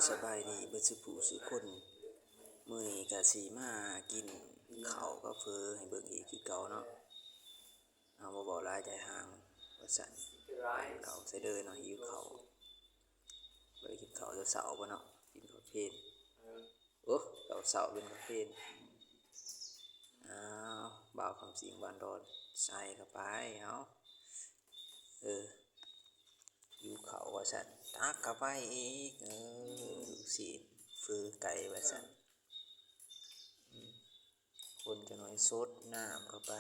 ສະບາຍດີເບິດສູ່ຜູ້ສູ່ຄົນ. ມື້ນີ້ກະຊິມາກິນເຂົ້າກັບເຝີໃຫ້ເບິ່ງອີກຄືເກົ່າເນາະ. ເຮົາບໍ່ເວົ້າຫຼາຍໃຈຫ່າງວ່າຊັ້ນ. ເຂົ້າໃສ່ເດີເນາະ, ຫິວເຂົ້າ. ບໍ່ໄດ້ກິນເຂົ້າແຕ່ເຊົ້າບໍ່ເນາະ, ກິນເຂົ້າເພນ. ໂອ້ ເຂົ້າເຊົ້າເປັນເຂົ້າເພນ. ອ້າວ ບ່າວຄຳສິງບ້ານດອນ ໃສ່ເຂົ້າໄປ. ເອົາ ເອີ ຫິວເຂົ້າວ່າຊັ້ນ, ຕັກເຂົ້າໄປອີກ. ເອີ ລູກຊີ້ນເຝີໄກ່ວ່າຊັ້ນ. ອືມ ຄົນຈັກໜ້ອຍ ສົດນ້ຳເຂົ້າໄປ.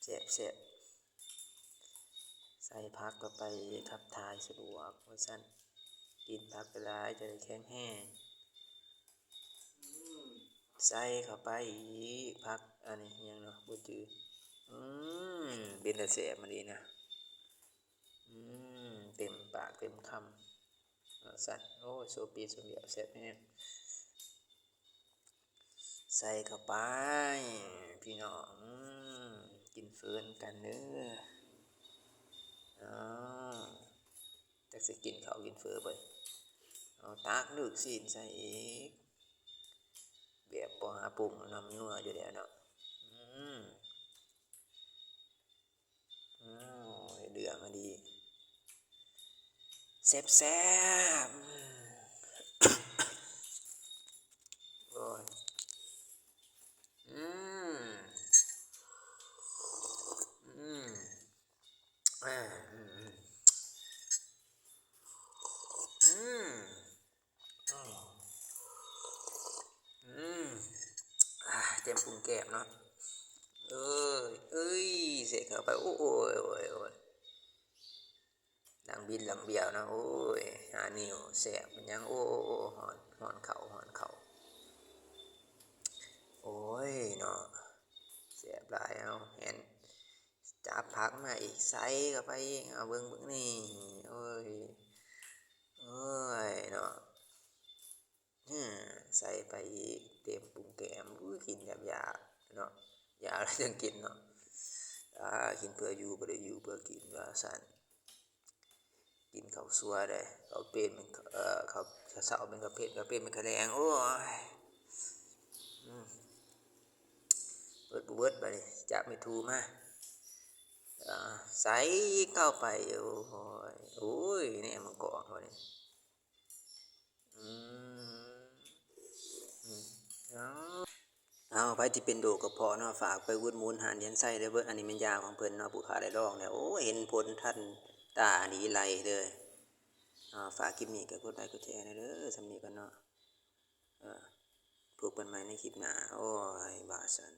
ແຊບໆ. ໃສ່ຜັກເຂົ້າໄປ ຂັບຖ່າຍສະດວກວ່າຊັ້ນ. ກິນຜັກຫຼາຍໆ ຈະໄດ້ແຂງແຮງ. ໃສ່ເຂົ້າໄປອີກ ຜັກອັນນີ້ຫຍັງເນາະ ບໍ່ຈື່. ອືມ ເປັນຕາແຊບມາດີນະ. ອືມ ເຕັມປາກເຕັມຄຳວ່າຊັ້ນ. ໂອ້ຍ ໂຊປີໂຊບຽວ ແຊບແຮງ. ໃສ່ເຂົ້າໄປພີ່ນ້ອງ. ອືມ ກິນເຝີນຳກັນເດີ. ອ້າວ ຈັກຊິກິນເຂົ້າກິນເຝີເບິດ. ເອົາ ຕັກລູກຊີ້ນໃສ່ອີກ. ແບບບໍ່ຫາປຸງ ນ້ຳນົວຢູ່ແລ້ວເນາະ. ອືມ ອ້າວ ເດືອດມາດີ ແຊບໆ. ໂອ້ຍ ອືມ ອືມ ອືມ ອືມ ອືມ ອືມ ອາ ເຕັມປຸງແກ້ມເນາະ. ເອີຍ ເອີຍ ເສກເຂົ້າໄປ. ໂອ້ຍ ໂອ້ຍ ໂອ້ຍ ໂອ້ຍ ດັງບິນດັງບຽວເນາະ. ໂອ້ຍ ຫ້ານິ້ວ ແຊບມັນຫຍັງ. ໂອ້ ໂອ້ ໂອ້ ຮ້ອນ ຮ້ອນເຂົ້າ ຮ້ອນເຂົ້າ. ໂອ້ຍເນາະ ແຊບຫຼາຍ. ເອົາ ແຫນ ຈັບຜັກມາອີກ ໃສ່ເຂົ້າໄປອີກ. ເອົາ ເບິ່ງ ເບິ່ງນີ້. ໂອ້ຍ ໂອ້ຍເນາະ ໃສ່ໄປອີກ ເຕັມປຸງແກ້ມ. ອຸ້ຍ ກິນແບບຢາກເນາະ, ຢາກແລ້ວຈັ່ງກິນເນາະ. ອາ ກິນເພື່ອຢູ່ ບໍ່ໄດ້ຢູ່ເພື່ອກິນວ່າຊັ້ນ. ກິນເຂົ້າຊົ່ວເດ້ ເຂົ້າເປັນ ເອີ ເຂົ້າເຊົ້າເປັນເຂົ້າເປັນ ເຂົ້າເປັນເປັນເຂົ້າແລງ. ໂອ້ຍ ອືມ ເບິດບໍ່ເບິດ ບາດນີ້ຈັບໄມ້ຖູມາ ອາ ໃສ່ເຂົ້າໄປ. ໂອ້ຍ ໂອ້ຍ ແນວມັນກອງເຮົານີ້. ອືມ ອືມ ເອົາ ເອົາ ໃຜທີ່ເປັນໂລກກະເພາະເນາະ ຝາກໄປອຸດໜູນຮ້ານທຽນໄຊເດີເບີດ. ອັນນີ້ແມ່ນຢາຂອງເພິ່ນເນາະ ຜູ້ຂ້າໄດ້ລອງແລ້ວ ໂອ້ ເຫັນຜົນທັນຕາດີຫຼາຍເດີ. ອາ ຝາກຄລິບນີ້ກະກົດໄລກົດແຊແດ່ເດີ. ສ່ຳນີ້ກ່ອນເນາະ ເອີ ພົບກັນໃໝ່ໃນຄລິບໜ້າ. ໂອ້ຍ ວ່າຊັ້ນ.